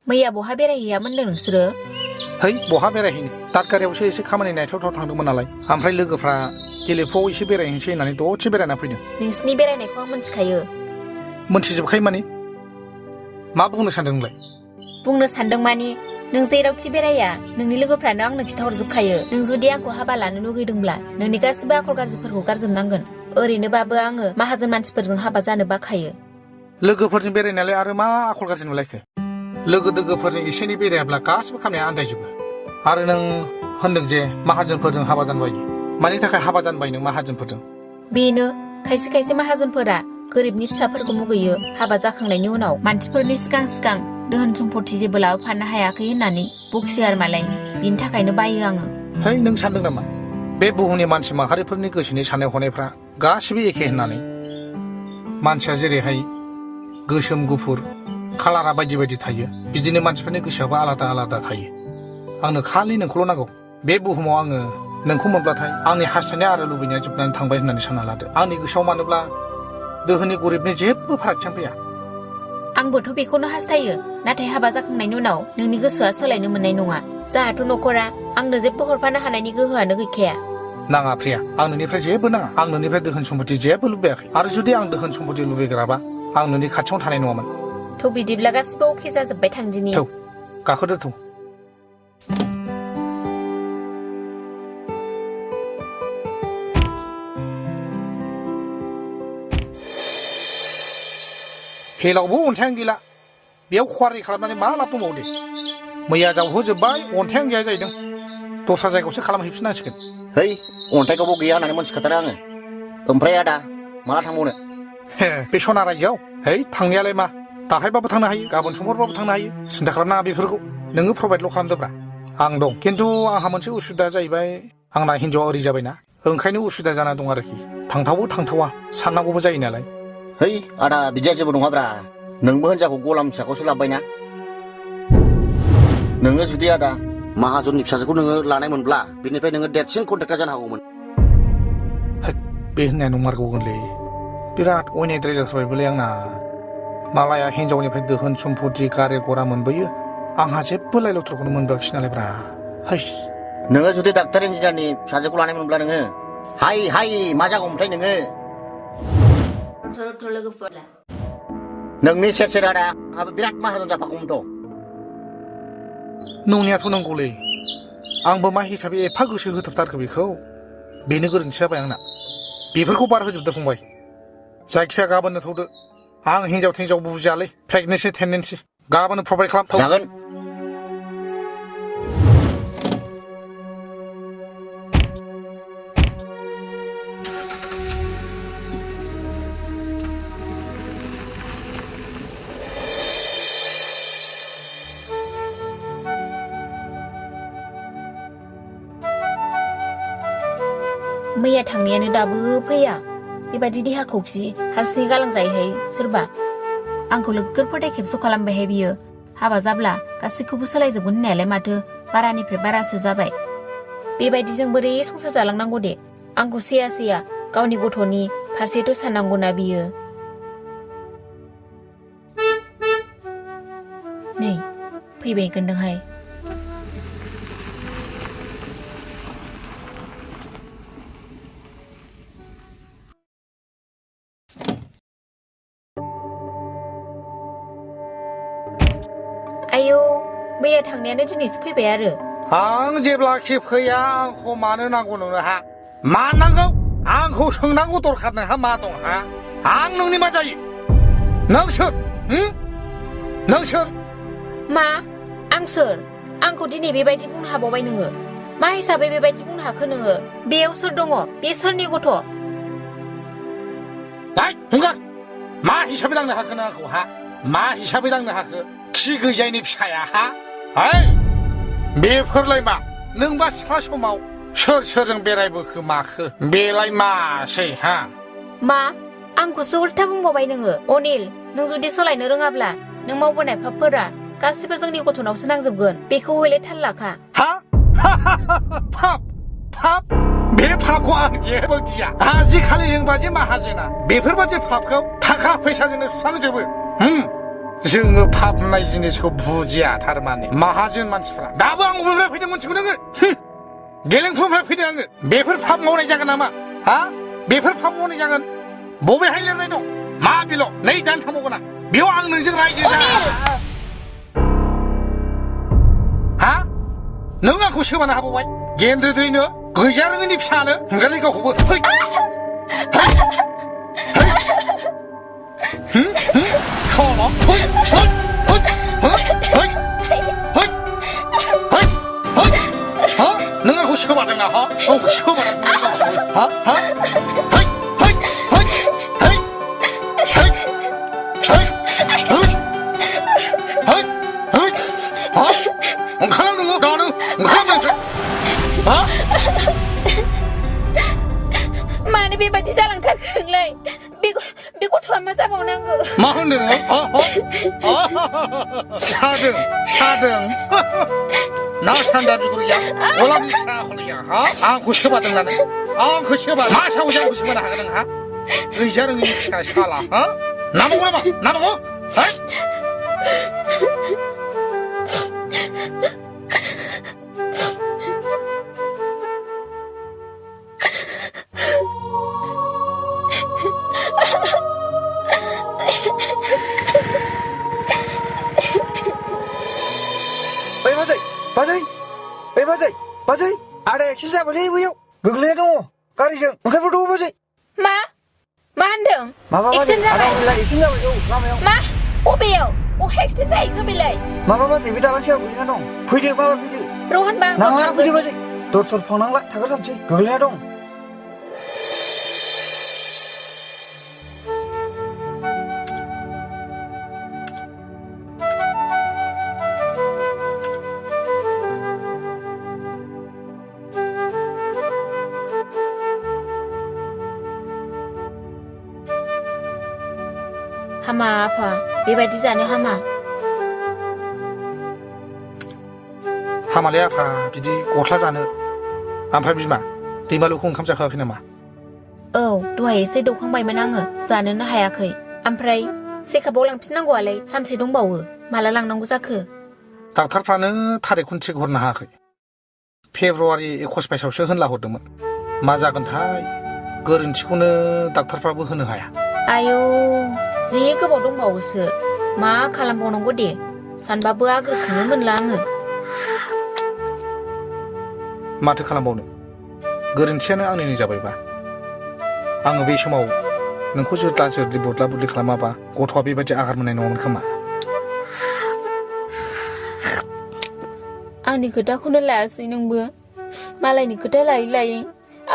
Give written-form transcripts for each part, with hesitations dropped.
मैया बहा बेरायहैयामोननो नोंसोरो? है बहा बेरायहैनो दादगारियावसो एसे खामानि नायथावथाव थांदोंमोन नालाय ओमफ्राय लोगोफ्रा गेलेफुआव एसे बेरायहैनोसै होननानै दसे बेरायना फैदों। नोंसिनि बेरायनायखौ आं मिन्थिखायो। मोनथिजोबखायो माने मा बुंनो सानदों नोंलाय? बुंनो सानदों माने नों जेरावखि बेराया नोंनि लोगोफ्रानो आंनो खिन्थाहरजोबखायो। नों जुदि आंखौ हाबा लानो लुगैदोंब्ला नोंनि गासिबो आखल गाज्रिफोरखौ गारजोबनांगोन। ओरैनोबाबो आङो माहाजोन मानसिफोरजों हाबा जानो बाखायो। लोगोफोरजों बेरायनायालाय आरो मा आखल गाज्रि नुलायखो? लोगो दोगोफोरजों एसे एनै बेरायाब्ला गासिबो खामानिया आन्दायजोबो। आरो नों होनदों जे माहाजोनफोरजों हाबा जानो बायो। मानि थाखाय हाबा जानो बायो नों माहाजोनफोरजों? बेनो खायसे खायसे माहाजोनफोरा गोरिबनि फिसाफोरखौ मुगैयो। हाबा जाखांनायनि उनाव मानसिफोरनि सिगां सिगां दोहोन सम्पति जेबो लाबोफानो हायाखै होननानै बखियो आरो मालाय। बिनि थाखायनो बायो आङो। है नों सानदों नामा बे बुहुमनि मानसि माहारिफोरनि गोसोनि साननाय हनायफ्रा गासिबो एखे होननानै? मानसिया जेरैहाय गोसोम गुफुर कालारा बायदि बायदि थायो बिदिनो मानसिफोरनि गोसोआबो आलादा आलादा थायो। आंनो खालि नोंखौल' नांगौ। बे बुहुमाव आङो नोंखौ मोनब्लाथाय आंनि हास्थायनाय आरो लुबैनाया जोबनानै थांबाय होननानै सानना लादो। आंनि गोसोआव मानोब्ला दोहोनि गरिबनि जेबो फारागथियानो फैया। आंबोथ' बेखौनो हास्थायो। नाथाय हाबा जाखांनायनि उनाव नोंनि गोसोआ सोलायनो मोननाय नङा। जाहाथ' न'खरा आंनो जेबो हरफानो हानायनि गोहोआनो गैखाया। नाङा प्रिया आं नोंनिफ्राय जेबो नाङा। आं नोंनिफ्राय दोहोन सम्पति जेबो लुबैयाखै। आरो जुदि आं दोहोन सम्पति लुबैग्राबा आं नोंनि खाथियावनो थानाय नङामोन। थ' बिदिब्ला गासिबो अके जाजोब्बाय थांदिनि। थौ गाखोदो थौ। हेलावबो अन्थायानो गैला। बेयाव खवारि खालामनानै मा लाब दंबावो दे। मैया जावहोजोब्बाय अन्थायानो गैया जाहैदों। दस्रा जायगायावसो खालामहैफिननांसिगोन। है अन्थाइखौबो गैया होननानै मोनथिखाथारो आङो। ओमफ्राय आदा माला थांबावनो? बे सना रायजोआव है थांनायालाय मा दाहायबाबो थांनो हायो गाबोन समफोरबाबो थांनो हायो। सिन्था खालामनाङा बेफोरखौ। नोङो प्रभाइडल' खालामदोब्रा। आं दं। खिन्थु आंहा मोनसे उसुबिदा जाहैबाय। आंना हिन्जावा ओरै जाबायना ओंखायनो उसुबिदा जाना दं आरोखि। थांथावो थांथावा साननांगौबो जायो नालाय। है आदा बिदिया जेबो नङाब्रा। नोंबो हिनजावखौ गलाम फिसाखौसो लाबोबायना। नोङो जुदि आदा माहाजननि फिसाजोखौ नोङो लानाय मोनब्ला बेनिफ्राय नोङो देरसिन कन्ट्रेक्टर जानो हागौमोन। बे होननाया नंमारगौगोनलै। बिराद अयनायद्राय जाथारबायबोलै आंना। मालाया हिन्जावनिफ्राय दोहोन सम्पति गारि गरा मोनबोयो। आंहा जेबो लाय लथरखौनो मोनबोआखिसै नालायब्रा। हैस नोङो जुदि डाक्टार इन्जिनियारनि फिसाजोखौ लानाय मोनब्ला नोङो हाय हाय मा जागौमोनथाय नोङो। नोंनि सेर सेर आदा आंहाबो बिराद माहाजन जाफागौमोनथ'। नंनायाथ' नंगौलै। आंबो मा हिसाबै एफा गोसो होथाबथारखो बेखौ। बेनो गोरोन्थि जाबाय आंना। बेफोरखौ बारहोजोबदो फंबाय। जायखिया गाबोननो थौदो। आं हिन्जाव थिन्जाव बुजियालै प्रेगनेन्सि टेन्डेन्सि। गाबोननो प्रभाइड खालामथाव। जागोन। मैया थांनायानो दाबो फैया। बेबायदि देहाखौखि हारसिङै गालांजायोहाय सोरबा। आंखौ लोगोर फोथाय खेबस' खालामबायहाय बियो। हाबा जाब्ला गासैखौबो सोलायजोबगोन होननायालाय माथो बारानिफ्राय बारासो जाबाय। बेबायदिजों बोरै संसार जालांनांगौ दे। आंखौ सैया सैया गावनि गथ'नि फारसेथ' साननांगौना बियो। नै फैबाय गोनदोंहाय। आयौ मैया थांनायानो दिनैसो फैबाय आरो। आं जेब्लाखि फैया आंखौ मानो नांगौ नोंनो हा? मा नांगौ? आंखौ सोंनांगौ दरखार नोंहा मा दं हा? आं नोंनि मा जायो? नों सोर? नों सोर? मा आं सोर? आंखौ दिनै बेबायदि बुंनो हाबावबाय नोङो? मा हिसाबै बेबायदि बुंनो हाखो नोङो? बेयाव सोर दङ? बे सोरनि गथ'? हंगार मा हिसाबै लांनो हाखो नों आंखौ हा? मा हिसाबै लांनो हाखो? खि गैजायनि फिसाया हा? है बेफोरलाय मा? नोंबा सिख्ला समाव सोर सोरजों बेरायबोखो माखो? बेलाय मासै हा? मा आंखौसो उल्था बुंबावबाय नोङो? अनिल नों जुदि सोलायनो रोङाब्ला नों मावबोनाय फाफफोरा गासिबो जोंनि गथ'नावसो नांजोबगोन। बेखौ हयले थाल लाखा। हा? फाप फाप बे फापखौ आं जेबो गिया। आजिखालि जों बादि माहाजोना बेफोरबादि फापखौ थाखा फैसाजोंनो सुस्रांजोबो। जोङो फाबनाय जिनिसखौ बुजिया थारमाने माहाजोन मानसिफ्रा दाबो आं बबेनिफ्राय फैदों मोनथिगौ नोङो गेलेंफुनिफ्राय फैदों आङो बेफोर फाब मावनाय जागोन नामा हा बेफोर फाब मावनाय जागोन बबेहाय लिरनाय दं मा बिल' नै दान थांबावगोन आं बेयाव आं नोंजों रायजो हा नों आंखौ सोबानो हाबावबाय गेन्द्रिद्रायनो गैजा रोङैनि फिसानो होंगारलै गावखौबो नों आंखौ सोबादों ना आंखौ सोबादों ओंखार नोङो दानो ओंखार मानो बेबादि जालांथारखोंलाय बे गथ'आ मा जाबावनांगौ मा होनदों सादों ना सान्दा बिगुर गैया गलाबनि फिसा हलैया आंखौ सोबादों ना नों आंखौ सोबा मा साहसजों आंखौ सोबानो हागोन नोंहा गैजा रोङैनि फिसा साला नामावगौ नामा नामावगौ बाजै आदा एक्सिडेन्ट जाबायलै बैयाव गोग्लैना दङ गारिजों ओंखारबोथ' बाजै मा होनदों एक्सिडेन्ट जाबाय एक्सिडेन्ट जाबाय औ लामायाव मा बबेयाव बहा एक्सिडेन्ट जाहैखो बेलाय माबा बाजै बे दालां सायाव गोग्लैना दं फैदो माबा फैदो र' होनबा आं नांला फैदो बाजै दर फांनांला थांग्रोथारसै गोग्लैना दं हामा आफा बेबायदि जानो हामा हामालै आफा बिदि गस्ला जानो ओमफ्राय बिमा दैमालुखौ ओंखाम जाखायाखै नामा औ दहाय एसे दौखांबायमोन आङो जानोनो हायाखै ओमफ्राय चेकआपआव लांफिननांगौआलाय सानसे दंबावो माला लांनांगौ जाखो डाक्टारफ्रानो थारिखखौनो थिग हरनो हायाखै फेब्रुवारि 21 बाइसावसो होनला हरदोंमोन मा जागोनथाय गोरोन्थिखौनो डाक्टारफ्राबो होनो हाया आयौ जि गोबाव दंबावोसो मा खालामबावनांगौ दे सानबाबो आगोरखौनो मोनला आङो माथो खालामबावनो गोरोन्थियानो आंनिनो जाबायबा आङो बे समाव नोंखौ जोदला जोदलि बुदला बुदलि खालामाबा गथ'आ बेबायदि आघात मोननाय नङामोन खोमा आंनि खोथाखौनो लायासै नोंबो मालायनि खोथा लायै लायै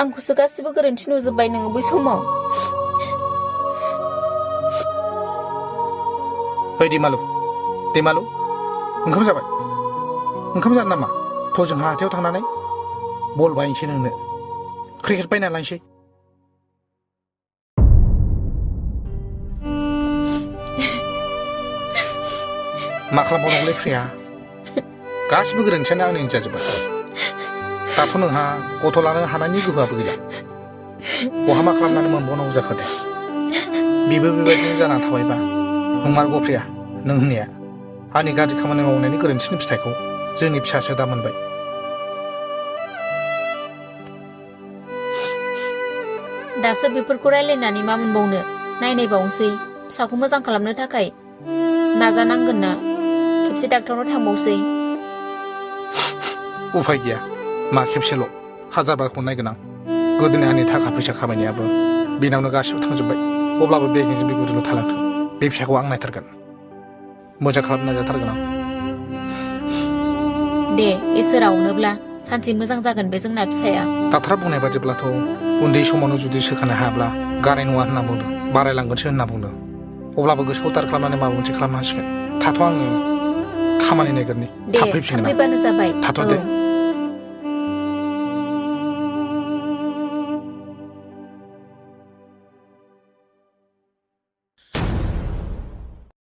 आंखौसो गासिबो गोरोन्थि नुजोब्बाय नोङो बै समाव ओइ दैमालु ओंखाम जाबाय ओंखाम जानो नामा थ' जोंहा हाथायाव थांनानै बल बायनोसै नोंनो क्रिकेट बायना लायनोसै मा खालामबावनांगौलै प्रिया गासिबो गोरोन्थियानो आंनिनो जाजोब्बाय दाथ' नोंहा गथ' लानो हानायनि गोहोआबो गैला बहा मा खालामनानै मोनबावनांगौ जाखो दे बेबो बेबायदिनो जानानै थाबायबा नंमारगौ प्रिया नों होननाया आंनि गाज्रि खामानि मावनायनि गोरोन्थिनि फिथाइखौ जोंनि फिसासो दा मोनबाय दासो बेफोरखौ रायलायनानै मा मोनबावनो नायबावनोसै फिसाखौ मोजां खालामनो थाखाय नाजानांगोन ना खेबसे डाक्टारनाव थांबावसै उफाय गैया मा खेबसेल' 1000 बारखौ नायगोन आं गोदोनि आंनि थाखा फैसा खामायनायाबो बेनावनो गासिबो थांजोब्बाय अब्लाबो बेगेंजों बिगुरजोंनो थालांथों बे फिसाखौ आं नायथारगोन मोजां खालामनो नाजाथारगोन आं दे इसोरा अनोब्ला सानसे मोजां जागोन बे जोंना फिसाया डाक्टारा बुंनाय बादिब्लाथ' उन्दै समावनो जुदि सोखानो हायाब्ला गाराय नङा होनना बुंदों बारायलांगोनसो होनना बुंदों अब्लाबो गोसोखौ दार खालामनानै माबा मोनसे खालामनो हासिगोन थाथ' आङो खामानि नागिरनि थाब फैफिनगोन फैबानो जाबाय थाथ' दे